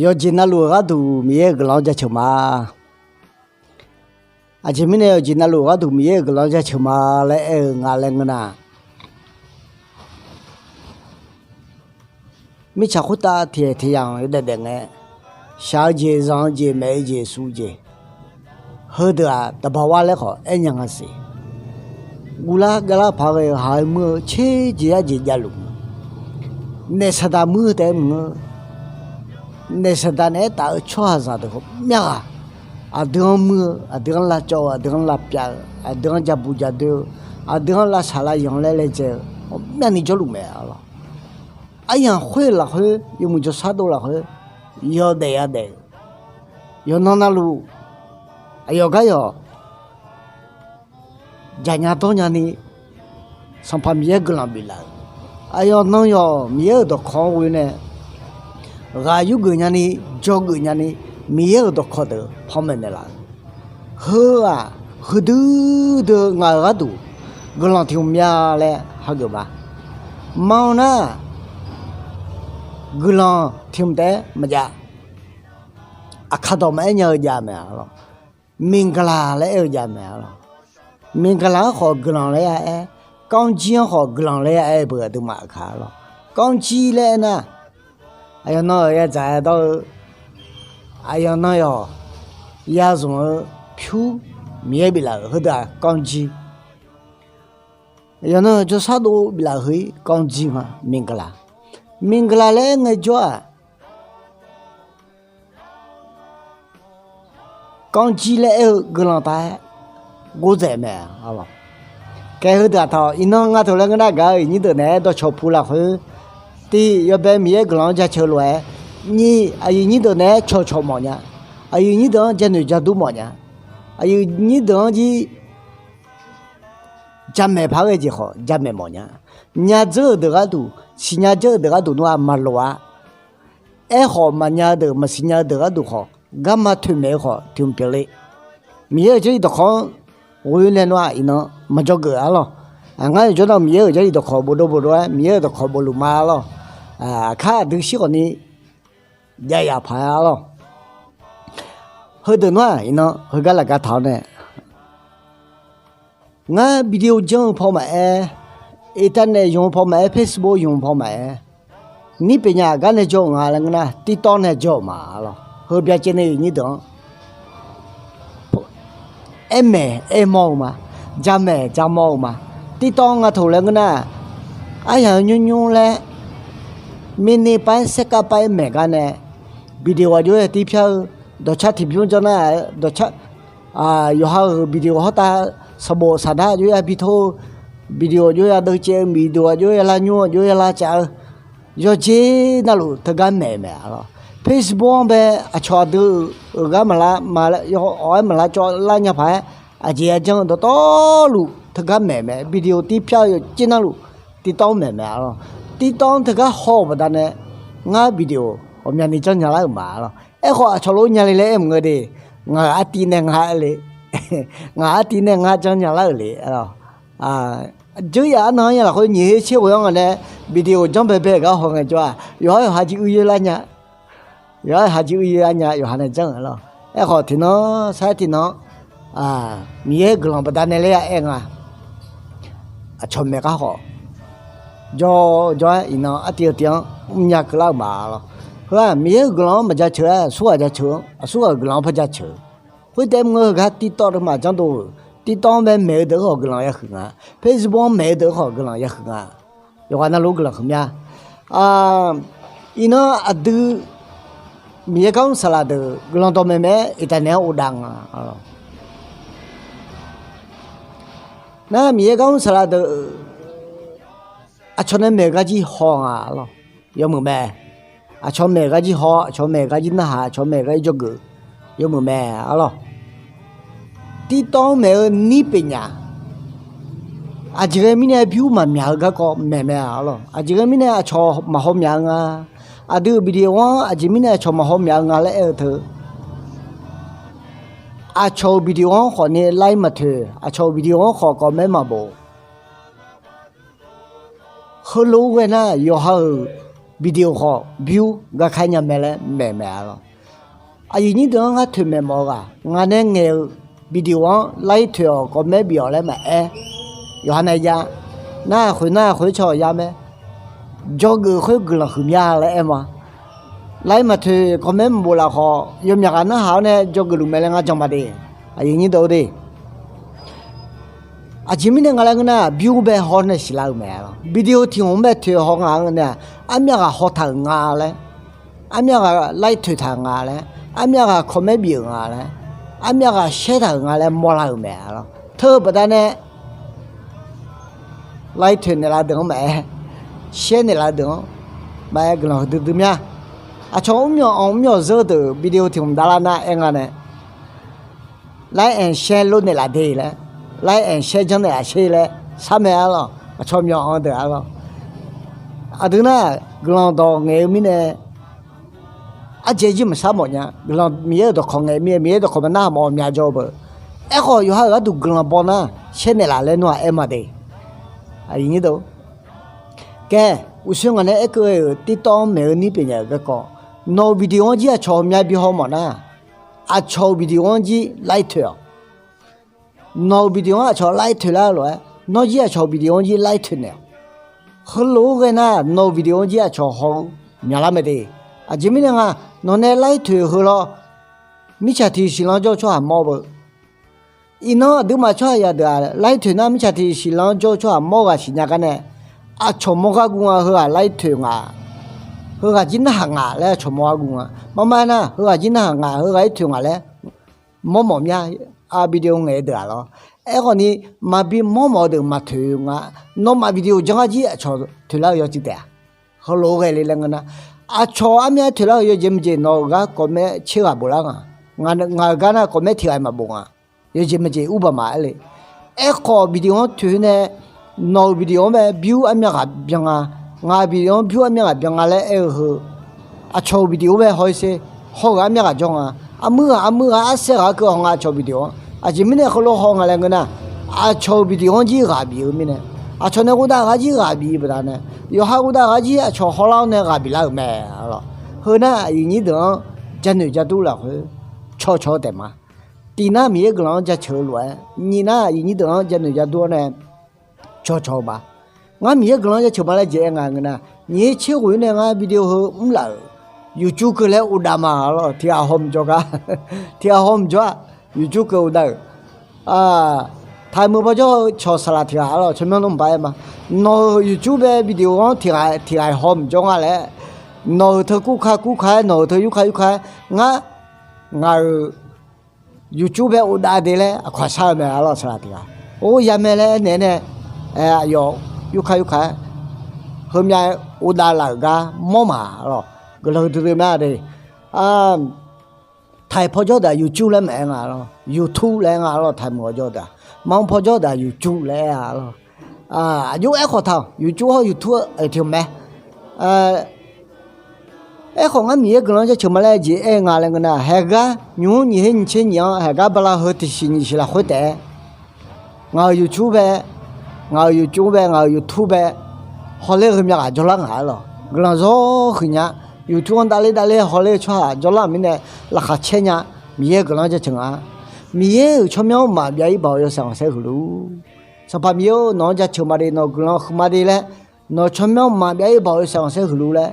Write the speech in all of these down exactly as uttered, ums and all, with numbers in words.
Yawqjeq navluf-euq gharduq Miqyaer-euq guiqlanq-anr jaceuq ma. Aqjeq mirnae yawqjeq navluf-euq gharduq Miqyaer-euq guiqlanq-anr jaceuq ma laer aer-eu nga laer ngeur nar, mirtsaq khoertav tiqhaeq tiqyamq yawdaef daef ngae, shaq-eu jeq, zanq-eu jeq, maeq-eu jeq, suf-eu jeq, heudeuq-aq taqbaq war laer khawf aernya nga siq. Guvlar gavlar paq ghae-eu haq-aer muir-eu tser jeq yar jeq javluf, naef saqdaq muir-eu taef-aer maqngeur. Naef saqdaq naeq-aer taf-eu tsawrhaqzaq deuq ghawqmya ghaq, aqdui-anr muir-eu, aqdui-anr lavcawv-eu, aqdui-anr lavpyav-eu, aqdui-anr jabuq jadoer-eu, aqdui-anr lavsaq lavyanq laer laejae-eu ghawqmyani jawrluf mae arlawq. Aryamq khoer lafkhoer, yawmuiq jawrshar dov lafkhoer, yawdaef yadaef-eu, yawqnan navluf, aqyawf gar yawq jaqnya dawrnya ni, Sanqpaq Miqyaer guiqlanq biflaf-euq, aqyawf nan yawq Miqyaer-euq dawqkawq-anr ghoe nae ghaq yurgeuf nyani, dzawgeuf nyani, Miqyaer-euq dawqkawq deuq panmaeq naeqlaf-euq, heu-aq, heudui dui-eu ngaq-euq gharduq guiqlanq tiq hmq mya laer hageuf ma. Ma-awr nar, guiqlanq tiq hmq taef-aer maqjav. Aqkaq dawq maqaer nya-eu jav mae arlawq. Miqgaqlaq laer aer-eu jav mae arlawq. Miqgaqlaq-anr khawf guiqlanq laer ya aer, kanrjir-anr khawf guiqlanq laer ya aer-eu beuq aqduimaf aqkaq arlawq. Kanrjir laer aer nar, aqyawf nan-euq yadzaq yadawr-eu, aqyawf nan yawq yazmq-eu pyur, Miqyaer biflaf-euq heudeuq-aq kanrjir. Aqyawf nan jawrshar dov biflaf-euq heu-ir kanrjir nga, miqgaqlaq. Miqgaqlaq laer aer ngaejawr-aq, kanrjir laer aer-eu guiqlanq taf-aer gordzaeq mae arlawq. Kae heudeuq aqtaq-awq, iqnan nga taq laer ngeur nar, gaq-euq aqyuif nyir deuq naeq-aer dawqcawq pu lafkhoer, tiq, yawbae Miqyaer guiqlanq-anr jaceuq lof-aer, nyiq, aqyuif nyir deuq naeq-aer cawqcawq mawf nya, aqyuif nyir deuq-anr janaeq jadur mawf nya, aqyuif nyir deuq-anr jir jamaeq paq ghae jeq khawf jamaeq mawf nya, nya dzeur-euq deuq gharduq, siqnya dzeur-euq deuq gharduq nawr-aq maqloq-a. Aerkhawf maqnya-eu deuq, maqsiqnya-eu deuq gharduq khawf, garma toeqmaeq-eu khawf tiq hmq pyeufle. Miqyaer-euq Jarlif dawqkawq-anr ghoe nae nawr-aq iqnan maqjawr geuf arlawq. Ngar yawqjawr nar Miqyaer-euq Jarlif dawqkawq bofdov bofdov-aer Miqyaer-euq dawqkawq bofluf ma arlawq. Aqkar aqdui shir khawf ni jav yaf paq-aer arlawq. Heudeuq nawr-aq iqnan heugar lafgar taq-awr nae, ngar video janr-eu paw maqaer, internet yamq-eu paw maqaer, Facebook yamq-eu paw maqaer, nir pyeuf nya gar nae jawr-euq nga laer ngeur nar, TikTok nae jawr-euq ma arlawq. Heu byacaevni nyir deuq-anr aermaeq aermawr-eu ma, jamaeq jamawr-eu ma. TikTok-anr nga taq laer ngeur nar, aryaq-eu nymr nymr laer, mirni paer saerkav paer maeq gar nae, video aqjox-aer tir pyar-eu, dawqcar tiqbymr janr nar-aq, dawqcar yawqha-euq video hawrtav, sanqbof saqdar aqjox-aer bi tor-eu, video aqjox-aer deuvcaev-eu, video aqjox-aer lavnymr aqjox-aer lavcaf-eu, yawqjeq navluf teugar maeq mae arlawq. Facebook-anr bae aqcawq aqdui-euq gar maqlar, awq-aer maqlar cawv lar nya paq-aer, aqjeq ya janr-eu dawqtawvluf teugar maeq mae, video tir pyar-eu yawqjeq navluf TikTok-anr maeq mae arlawq. TikTok-anr teugar haw-euq baqdanae, ngar video ghawqmyani janrnya lar-euq ma arlawq. Aerkhawf aqcawq lof nya le laer aer maqngeur de, ngaq-euq artiv nae ngar aer le, ngaq-euq artiv nae ngar janrnya lar-euq le arlawq. Dzeur yaf arnan-anr ya lafkhoer nyiq her tser ghoe-anr ngaq nae video janr baebae-euq gar haw ngaejawr-aq, yawqha yawqha jir uir yoer lar nya. Yawqha yawqha jir uir yoer lar nya, yawqha nae janr-euq arlawq. Aerkhawf tiqnan sar-aer tiqnan, Miqyaer-euq guiqlanq baqdanae laer ya aer nga. Aqcawq maeq gar khawf, jawr jawr-aer iqnan artiv-eu tiv-anr mrnya keuvlar-euq ma arlawq. Heu-aq Miqyaer-euq guiqlanq-anr maqjaceuq-aer aqsurghaq jaceuq-anr, aqsurghaq-euq guiqlanq-anr par jaceuq. Khoertaef mr-eu gar TikTok-anr maqjanr dov-euq, TikTok-anr bae maeq-eu deuq-anr khawf guiqlanq yahuiq nga, Facebook-anr maeq-eu deuq-anr khawf guiqlanq yahuiq nga. Yawqghaq navluf guiqlanq huiqmya. Iqnan aqdui Miqyaer gar mr saqlaq deuq guiqlanq dawqmaeq maeq-aer iqtaf naeq-anr uvdav nga. Nar Miqyaer gar mr saqlaq deuq aqcawq nae maeq-eu gar jir haw nga arlawq. Yawmuiq mae. Aqcawq maeq-eu gar jir haw, aqcawq maeq-eu gar jir narhaq, aqcawq maeq-eu gar jir dzawgeuf. Yawmuiq mae arlawq. TikTok-anr maeq-eu nir pyeuf nya. Aqjeq ghae mirnae byur maqmyaq-eu garkawv maeq mae arlawq. Aqjeq ghae mirnae aqcawq maqhaw myaq-eu nga. Aqdui-euq video-anr aqjeq mirnae aqcawq maqhaw myaq-eu nga laer aer-eu teu, aqcawq-euq video-anr khawf ni like maqtoeq, aqcawq-euq video-anr khawf comment maqbof. Heulof-aer ghae nar yawqha-euq video khawf view garkaer nya mae laer maeq maeq-a lawr. Aqyuif nyir deuq-anr ngar toeqmaeq mawf-eu ghaq, ngaq nae ngaeq-eu video-anr like toeq-awq comment bif-awq laer maqaer. Yawqha nae ya, nar-aq khoeq nar-aq khoeq-aer caw ya mae. Dzawgeuf khoer guiqlanq huiqmya laer aer ma. Like maqtoeq comment maqbof lafkhawf yawmyaq ghaq narhaq-awr nae dzawgeuf luf mae laer ngar jan ma de. Aqyuif nyir deuq de. Aqjeq mirnae nga laer ngeur nar, view bae haw nae siqlar-euq mae-a lawr. Video tiq hmq-anr bae toeq haw nga-anr nae-aq, armyav ghaq haw taq-euq nga laer, armyav ghaq like toeq taq-euq nga laer, armyav ghaq comment bif-euq nga laer, armyav ghaq share taq-euq nga laer mawrlar-euq mae-a lawr. Teu-eu baqdanae like toeq naeqlaf deuq-anr maqaer, share naeqlaf deuq-anr maqaer, guiqlanq huiqdui dui mya. Aqcawq mrmyawq anq mrmyawq zeur deuq video tiq hmq davlar nar aer nga nae, like and share lof naeqlaf de laer, like and share janr naeqlaf sher laer sar mae-a lawr. Aqcawq myawq anq deuq-a lawr. Aqdui nar, guiqlanq dawq ngaeq-eu mirnae, ardzae jir maqsar mawf nya. Guiqlanq Miqyaer-euq dawqkawq ngaeq-eu mirnae, Miqyaer dawqkawq maqnar haq mawf-eu myavjawr-eu beu. Aerkhawf yawqha-euq gharduq guiqlanq baw nar, share naeqlaf laer nawr-aq aer ma de. Aqyuif nyir deuq, kae, uqshoe ngaq nae aerkeuv-euq TikTok-anr maeq-eu nir pyeuf nya-euq garkawv, nawq-euq video-anr jir aqcawq myav bi haw mawf nar, aqcawq-euq video-anr jir like toeq-awq. Nawq-euq video-anr aqcawq like toeq lar-eu lof-aer, nawr jir aqcawq-euq video-anr jir like toeq naeq-awq. Heulof-aer ghae nar, nawq-euq video-anr jir aqcawq haw-eu myaqlar mae de. Aqjeq mirnae nga, nawq nae like toeq heu lawr, mirtsaq tiq siqlanr jawr-eu tsawrhaq mawr beu. Iqnan aqduimaf tsawrhaq yadeuq-aq like toeq nar mirtsaq tiq siqlanr jawr-eu tsawrhaq mawr ghaq siqnya gar nae, aqcawq mawr gar guv nga, heughaq like toeq nga, heughaq jir narhaq nga laer aqcawq mawr gar guv nga. Marmar aernar, heughaq jir narhaq nga, heughaq-ir toeq nga laer mawrmawf mya. Aq, video ngaeq-eu deuq-aq lawr. Aerkhawf ni, maqbi mawrmawf-eu deuq maqtoeq nga. Nawmaf video janr gar jir aqcawq toeqlar-eu yawcuiv taef-a. Heulof-aer ghae le laer ngeur nar, aqcawq armyav-aer toeqlar-eu yawjeq maqjeq nawq-euq gar comment tser ghaq boflar nga. Ngaq-euq gar nar comment tiq ghaq maqbof nga. Yawjeq maqjeq urbaq maqaer le. Aerkhawf video-anr toeq nae, nawq-euq video-anr bae view armyav ghaq byan nga, ngaq-euq video-anr view armyav ghaq byan nga laer aer-eu heu, aqcawq-euq video-anr bae haw-ir sher, haw-euq armyav ghaq jawr nga. Armuir ghaq armuir ghaq arsaer ghaq-aer keuv haw nga aqcawq-euq video-anr. Aqjeq mirnae heulof haw nga laer ngeur nar, aqcawq-euq video-anr jir ghaq bif-eu mirnae, aqcawq nae ghofdav ghaq jir ghaq bif-eu baqdanae, yawqha ghofdav ghaq jir aqcawq hawlar-awr nae ghaq biflar-euq mae-a lawr. Heu nar aqyuif nyir deuq-anr janoeq jadur lafkhoer cawqcawq-eu taef ma. Tiq nar Miqyaer guiqlanq-anr jaceuq-eu lof-aer, nyiq nar aqyuif nyir deuq-anr janoeq jadur-awr nae cawqcawq-eu ma. Ngar Miqyaer guiqlanq-anr jaceuq ma laer jeq aer nga ngeur nar, nyiq-ir tser ghof-ir nae ngar video heu mrlaf-euq YouTube keuv laer uvdav ma-a lawr. Tiq ghaq hawmuiq jawr gar, tiq ghaq hawmuiq jawr-aq, YouTube keuv uvdav-euq. Taqmuiq pawjawr-eu cawq saqlaq tiq ghaq-a lawr, tsawrmyanr nmr mqbav aer ma. Nawq-euq YouTube bae video-anr tiq ghaq tiq ghaq hawmuiq jawr nga laer, nawq-euq teu kurka kurka-aer, nawq-euq teu yurka yurka-aer, ngar, ngaq-euq YouTube bae uvdav de laer aqkawq-aq shar-eu mae-a lawr, saqlaq tiq ghaq. Or, ya mae laer aernaeq-aer nae, aqyawf yurka yurka-aer heumyav uvdav laf-euq gar mawr ma-a lawr. Guiqlanq huiqdui dui ma de. Taiq pawjawr deuq-aq YouTube laer maqaer nga lawr, YouTube laer aer nga lawr, taiq muiq pawjawr deuq-aq. Manr pawjawr deuq-aq YouTube laer aer-a lawr. Aqjox aerkhawf taq-awq, YouTube hawr YouTube-eu tiq mae. Aerkhawf ngar Miqyaer guiqlanq-anr jaceuq ma laer jeq aer nga laer ngeur nar, haeqgar nymq-mr nyiq her nyiq tser nyiq-anr haeqgar bala heu tiqsiq nyiq siq lafkhoer taef-aer, ngaq-euq YouTube bae, ngaq-euq YouTube bae, ngaq-euq YouTube bae hawler-eu heumyav ghaq jawrlar ngaq-a lawr. Guiqlanq zawr huiq nya. YouTube-anr davler davler hawler-eu tsawrhaq jawrlar-euq mirnae laqkhaq caer nya. Miqyaer guiqlanq-anr jaceuq nga. Miqyaer-euq tsawrmyanr maqbyav-ir baoq yawshaef khanqsaer huiqluf. Sanqpaq Miqyaer-or, nawq-anr jaceuq ma de, nawq-euq guiqlanq huiq ma de laer, nawq-euq tsawrmyanr maqbyav-ir baoq yawshaef khanqsaer huiqluf laer,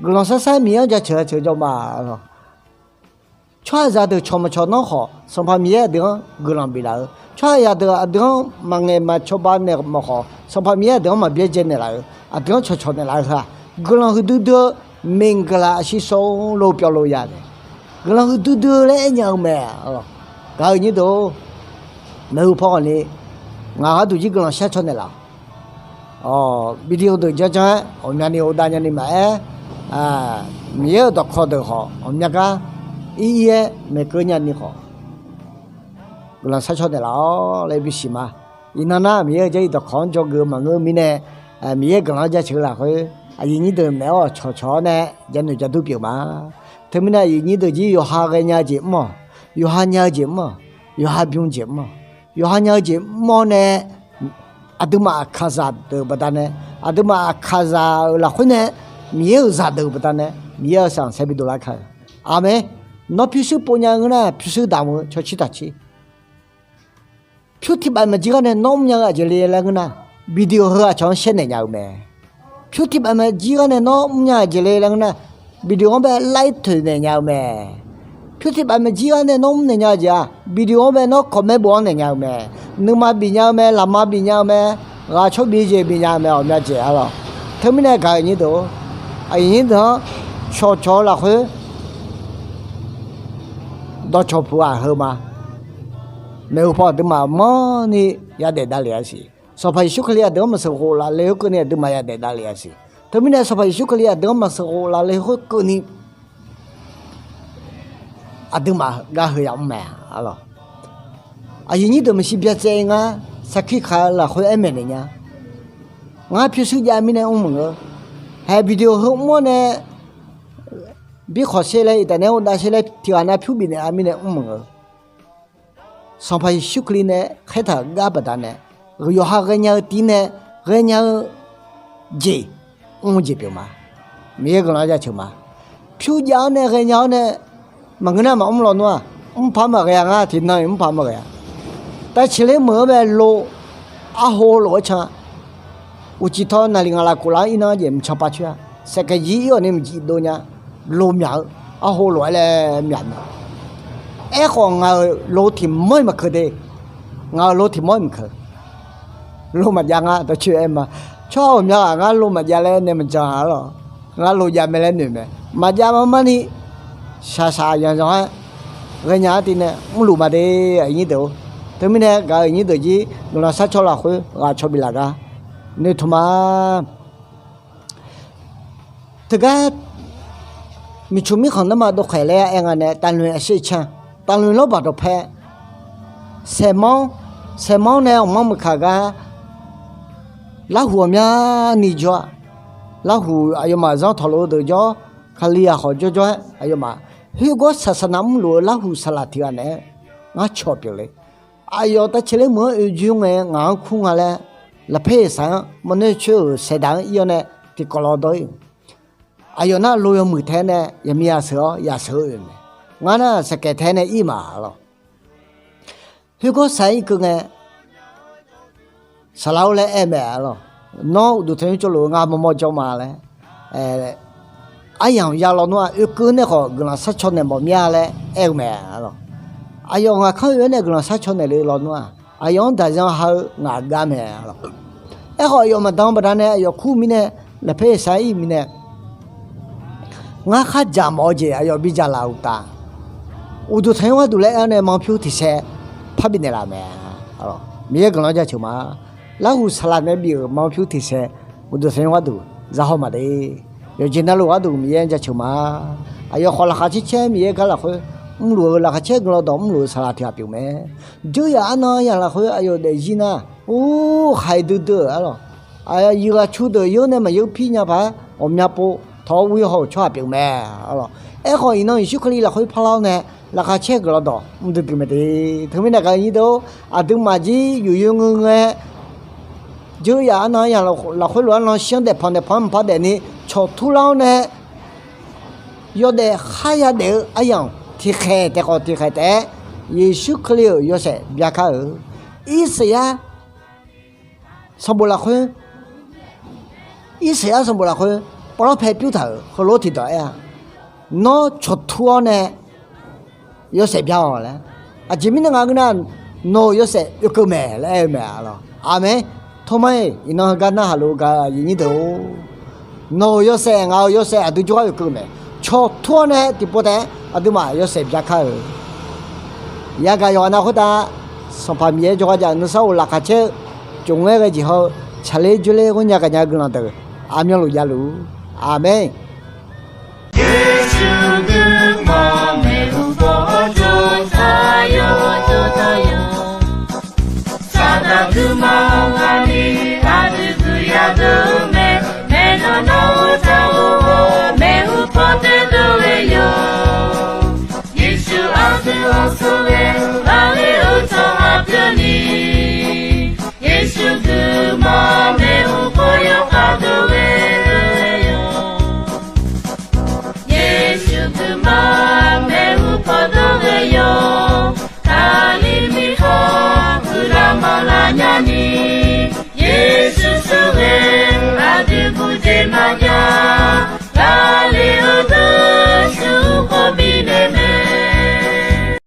guiqlanq sar sar Miqyaer-anr jaceuq jaceuq jawr ma-a lawr. Tsawrhaqzaq deuq cawq maqcawq nanr khawf, Sanqpaq Miqyaer aqdui-anr guiqlanq biflaf-eu. Tsawrhaq yaq deuq aqdui-anr maqngaeq maqcawba naeq mawf khawf, Sanqpaq Miqyaer aqdui-anr maqbyaerdzae naeqlaf-eu, aqdui-anr cawqcawq naeqlaf-eu heu-aq, guiqlanq huiqdui dui-eu, maqngeur laf-a shir sawr lo pyawv lo ya nae, guiqlanq huiqdui dui-eu laer aernya-eu mae-a lawr. Gaq-eu nyir deuq-or, maeqhu paw khawf ni, ngaq gharduq jir guiqlanq shar caw naeqlaf-awq. Video deuq janrjanr-aer ghawqmyani uvdav nyani maqaer, Miqyaer-euq dawqkawq deuq khawf ghawqmya gar ir ir-aer maeqkeuv nyani khawf, guiqlanq sharcaw naeqlaf-awr laer bisiq ma. Iqnan nar Miqyaer-euq Jarlif dawqkawq-anr dzawgeuf-eu maqngeur-eu mirnae, Miqyaer-euq guiqlanq-anr jaceuq-eu lafkhoer aqyuif nyir deuq naeq-awr cawqcawq-awr nae janoeq jadur pyeuf ma. Teumirnae aqyuif nyir deuq jir yawqha ghaenya jeq mr-awq. Yawqha nya-eu jeq mr-awq. Yawqha bym jeq mr-awq. Yawqha nya-eu jeq mr-awr nae, aqduimaf aqkaqzaq deuq baqdanae, aqduimaf aqkaqzaq-euq lafkhoer nae Miqyaer-euq zaqdeuq baqdanae Miqyaer-euq sanqsaer bi dovlar kar-eu. Aqmeq. Nawr pyurshuir pov nya-eu ngeur nar, pyurshuir damq-eu cawcir taqcir. Pyur tiq baf maqjir gar nae nawr mrnya-eu aqjeq le laer ngeur nar, video heu aqcawq-anr shaer naeq nya-eu mae. Pyur tiq baf maqjir gar nae nawr mrnya aqjeq le laer ngeur nar, video-anr bae like toeq naeq nya-eu mae. Pyur tiq baf maqjir gar nae nawr mrnaeq nya-eu jeq-aq, video-anr bae nawr comment bof-anr naeq nya-eu mae. Nuima bif nya-eu mae, laqma bif nya-eu mae, ghaq cawr bif jeq bif nya-eu mae, ghawqmya jeq arlawq. Teumirnae gaq-euq nyir-euq, aqyuif nyir deuq-anr cawqcawq-eu lafkhoer dawqcawq puq-aq heu ma. Maeqhu paw aqduimaf manrni yadaef davlef-a siq. Sanqpaq Yeqsur Kali aqdui-anr maqsheuqghof lafle khoerkeuvni aqduimaf yadaef davlef-a siq. Teumirnae Sanqpaq Yeqsur Kali aqdui-anr maqsheuqghof lafle khoerkeuvni aqduimaf gar heu yamr mae arlawq. Aqyuif nyir deuq maqshi byacaev ngar sarkir kaq-eu lafkhoer aer maeqnaeq nya. Ngar pyurshuir jav mirnae mr maqngeur. Haeq video heu mr-awr nae birkhawq sher laer iqtaf nae uvdav sher laer tiqghaq nav pyur bifnaeq-a mirnae mr maqngeur. Sanqpaq Yeqsur Kali nae khaertaq-euq gar baqdanae, yawqha ghaenya-eu tiv nae ghaenya-eu jeq mr-eu jeq pyeuf ma. Miqyaer guiqlanq jaceuq ma. Pyur jav-awr nae ghaenya-awr nae maqngeur nar maqmr lawnmr-aq, mr paq maqghae-a ngar tiqnan-iq mr paq maqghae-a. Tavceqler meuq-anr bae lo, arho lof-aer can. Uqcif taw naqliq ngaq laf kof laf-anr irnan jeq mqcan pav coer-a. Saeqkaeq jir ir-awq ni maqjif dov nya. Lo myaq-eu, arho lof-aer laer myaq mae. Aerkhawf ngaq-euq lo tiq mawr-iq maqkeuv de. Ngaq-euq lo tiq mawr-iq maqkeuv. Lo maqjav ngar dawrcoer aer ma. Tsawrhaq ghawqmya ghaq ngar lo maqjav laer nae maqjan-a arlawq. Ngar lo jav mae laer noeq mae. Maqjav marmarni shaqshaq yanzan-aer ghaenya-anr tiv nae mrluf ma de, aqyuif nyir deuq-or. Teumirnae gaq-euq nyir deuq jir guiqlanq sharcaw lafkhoer ghaq caw bif laf gar noeqtmq ma. Teugar miqcmq mirkhanq nanrma dovkhaeq laer aer nga nae taqnoeq aqsher can. Taqnoeq lawrbaq dawqpae saeqmanr, saeqmanr nae aqmanr meuqkaq gar larhuq ghawqmyani jawr-a. Larhuq aqyawfmaf zanr tawqlof-eu deuq jawr, Kali aqkhawf jawrjawr-aer aqyawfmaf khoergawr saqsaq nav mrluf-eu larhuq saqlaq tiq ghaq naeq-aer ngar cawq pyeufle. Aqyawf tavceqler meuq-anr oejoer ngae ngaq-anr kur nga laer, lafpaer eqsaq-anr mawrnoer coer-euq saeqdaq-anr ir-awr nae tiqkawv lawdawr ir-euq. Aqyawf nar lo yawmuiq taef-aer nae yaqmiqzaq sheuq-awr yasheuq-eu oe mae. Ngar nar saeqkaeq taef-aer nae ir ma arlawq. Khoergawr saq-aer irkeuv ngae, saqlaq-or laer aer mae arlawq. Nawr uqduq tanqnymr tsovluf-eu ngar mawrmawr jawr ma laer, aryamq ya lawnmr-aq oekeuv nae khawf guiqlanq sharcaw naeq mawf mir-a laer aer-eu mae arlawq. Aqyawf ngaq kanr oe-aer nae guiqlanq sharcaw naeq le lawnmr-aq aqyawf-anr daqyan ha-eu ngaq gar mae arlawq. Aerkhawf aqyawf maqdan baqdanae aqyawf kur mirnae, lafpaer eqsaq-aer ir mirnae, ngar khardzaq mawf-eu jeq aqyawf bidzaq laf-euq uqtaf, uqduq tanqnymr gharduq laer aer-awr nae manr pyur tiq sae parbif naeqlaf mae. Miqyaer guiqlanq jaceuq ma. Larhuq saqlaq nae bif-euq manr pyur tiq sae uqduq tanqnymr gharduq zahaw maqde. Yawqjeq navluf gharduq Miqyaer jaceuq ma. Aqyawf khawf laqkhaq caer caer Miqyaer gar lafkhoer mrluf-eu laqkhaq caer guiqlanq dawq mrluf-eu saqlaq tiq ghaq pyeuf mae. Dzeur yaq arnan yaq lafkhoer aqyawf daefzir nar, ur, khaiq duidui-euq arlawq. Aqyawf yawqghaq cu deuq yawr nae maqyawr pir nya paq-aer ghawqmya pov tawq-awr ur-ir haw-euq tsawrhaq pyeuf mae arlawq. Aerkhawf iqnan Yeqsur Kali lafkhoer parlar-awr nae laqkhaq caer guiqlanq dawq mr duidui mae de. Teumirnae gaq-eu nyir deuq-or, aqduimaf jir yuqyoer ngeur ngeur-aer, dzeur yaq arnan yaq lafkhoer lof-aer lan shir-anr daefpanq daefpanq-anr mqpar daefni cawq turlar-awr nae yawdaef kharya daef-eu aryamq tiqkhaeq taef khawf tiqkhaeq taef-aer Yeqsur Kali-euq yawshaef byakar-euq. Irsaqyar sanqbof lafkhoer, Irsaqyar sanqbof lafkhoer pawlawr pae pyur taq-euq heulof-aer tiqdawq aer-a, nawr cawq tur-awr nae yawshaef bya-awq laer. Aqjeq mirnae nga ngeur nar, nawq-euq yawshaef oekeuv mae laer aer-eu mae arlawq. Aqmeq. Tormar-iq iqnan heugar narhaq luf-eu gaq-eu aqyuif nyir deuq-or, nawq-euq yawshaef ngaq-euq yawshaef aqdui jawrgar oekeuv mae. Cawq tur-awr nae tiqpov taef-aer aqduimaf yawshaef byakar-eu. Yagaq yawqghaq nav khoertav Sanqpaq Miqyaer jawrgar jav-eu nuisar of laqkhaq caer-eu, tsof ngaer ghae jeq haw-eu, tsaqler dzoerler ghawrnya gaqnya-eu guiqlanq deuq aqmyanluf javluf-ur. Aqmeq. Yeqsur